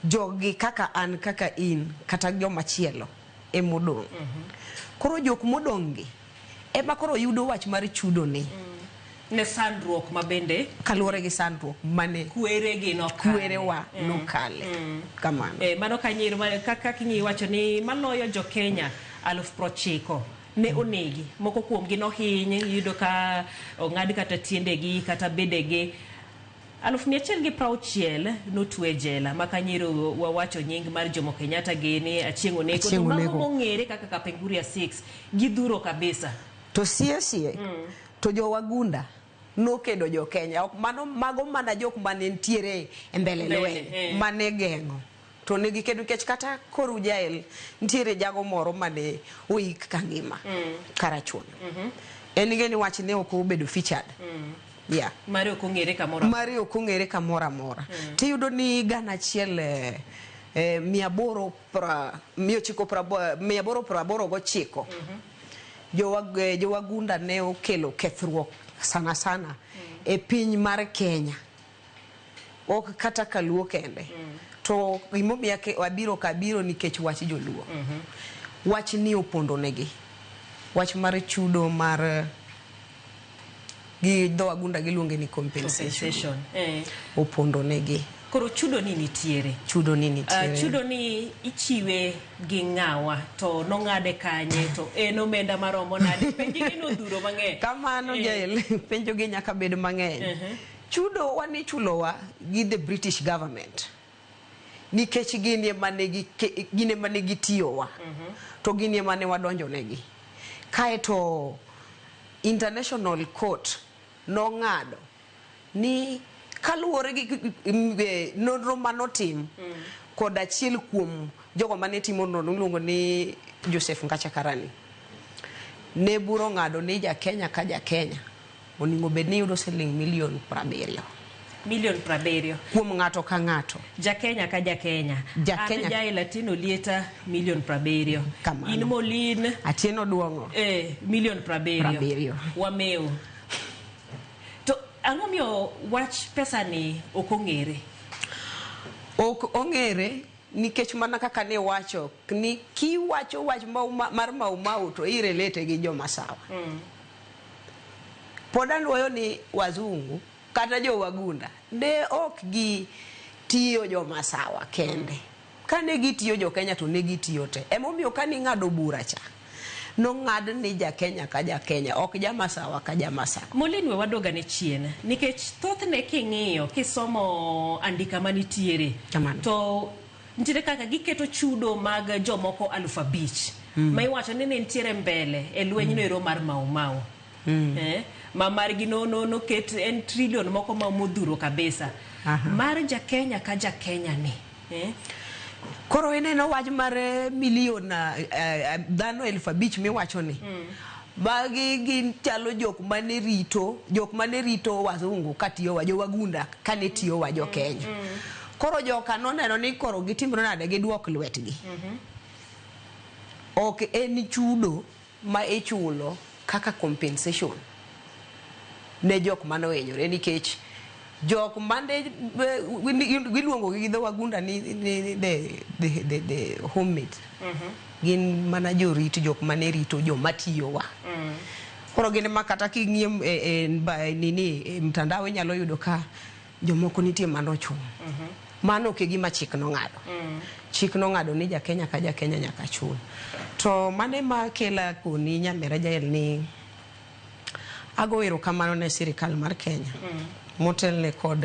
Jogi kaka an, kaka in, kata jomachielo emodong'. Koro jok modong' gi ema koro yudo wach mar chudo ni. Ne sandruok ma bende kaluwore gi sandruok mane kweregi nokale. Kwerewa nokale. Kamano. Mano ka nyiri kaka kinyi wacho ni maloyo jo Kenya 90,000 ne onegi, moko kuomgi nohiny, iyudo ka ong'ad kata tiendegi kata bedegi. 160,000 notwe jela ma kanyiro wawacho nying mar Jomo Kenyatta gini, Achieng' Oneko, to Achieng' mago Oneko. mong'ere kaka Kapenguria 6 gidhuro kabisa. To sie sie to jowagunda nokedo jo Kenya, ok mano mago mana jok mane nitiere e mbele Mbele, lweny mane geng'o to ne gikedo, nikech kata koru jael nitiere jago moro mane oik kangima Karachuonyo. En ing'e ni wach ne ok obedo featured. Yeah. Mare ok ong'ere kamoro. Mare ok ong'ere kamoro amora. Tiyudo ni gana achiel mia aboro mia ochiko 889 jowagunda ne okelo kethruok sana sana e piny mar Kenya, ok kata kaluo kende. To gimomiyo abiro ka abiro nikech wach joluo, wach ni opondo negi, wach mar chudo mar gi dho wagunda giluonge ni compensation. Compensation. Opondo negi. Koro chudo ni nitiere. Chudo ni nitiere. Chudo ni ichiwe gi ng'awa, to nong'ade kanye, to en omenda maromo nade? Penj gi nodhuro mang'eny. Kamano. Jael, penjo gi nyaka bed mang'eny. Chudo wan ichulowa gi the British government nikech gin ema ne gin ema ne gitiyowa, to gin ema ne wadonjo negi. Kaeto international court nong'ado ni kaluwore gi nonro manotim kod achiel kuom jogo mane timo nonro miluongo ni Joseph Ngacha Karani, ne bura ong'ado ni ja Kenya ka ja Kenya onego bed ni yudo siling milion 70. Milion 70. Kuom ng'ato ka ng'ato. Ja Kenya ka ja Kenya. Ja An Kenya. Jael Atieno Lieta milion 70. Kamano. In Molin Atieno Duong'o. Milion 70. 70. Wameo. To ang'o miyo wach pesa ni ok ong'ere? Ok ong'ere nikech mana kaka ne wacho ni kiwacho wach mar Mau Mau to irelate gi jomasawa. Pod anuoyo ni wazungu kata jowagunda ne ok gi tiyo jomasawa kende. Kane gitiyo jo Kenya to ne gitiyo te. Emomiyo kane ing'ado bura cha, nong'ad ni ja Kenya ka ja Kenya, ok jamasawa ka jamasawa. Molin, we wadogane chien nikech thothne king'iyo kisomo andika manitiere Kamano. to nitiere kaka giketo chudo mag jomoko 5,000 ma iwacho ni ne nitiere mbele e lweny no ero mar Mau Mau, ma margi no no noket en trilion moko ma modhuro kabisa. Mar ja Kenya ka ja Kenya ni Koro ineno wach mar milion dhano 5,000 miwacho ni. Magi gin chalo jok mane rito wazungu katiyo wa jowagunda kane tiyo wa jo Kenya. Koro joka noneno ni koro gitimre nade giduok lwetgi. Ok en chudo ma ichulo kaka compensation ne jok mane ohinyore, nikech jok mane giluongo gi dho wagunda ni the homemade gin mana jorit, jok mane rito joma tiyowa. Koro gin ma kata king'iyo e nini e mtandao inyalo yudo ka jomoko nitie manochung. Mano ok e gima chik nong'ado. Chik nong'ado ni ja Kenya ka ja Kenya nyaka chul. To mane ma kela koni, nyamera Jael, ni ago erokamano ne sirikal mar Kenya motelne kod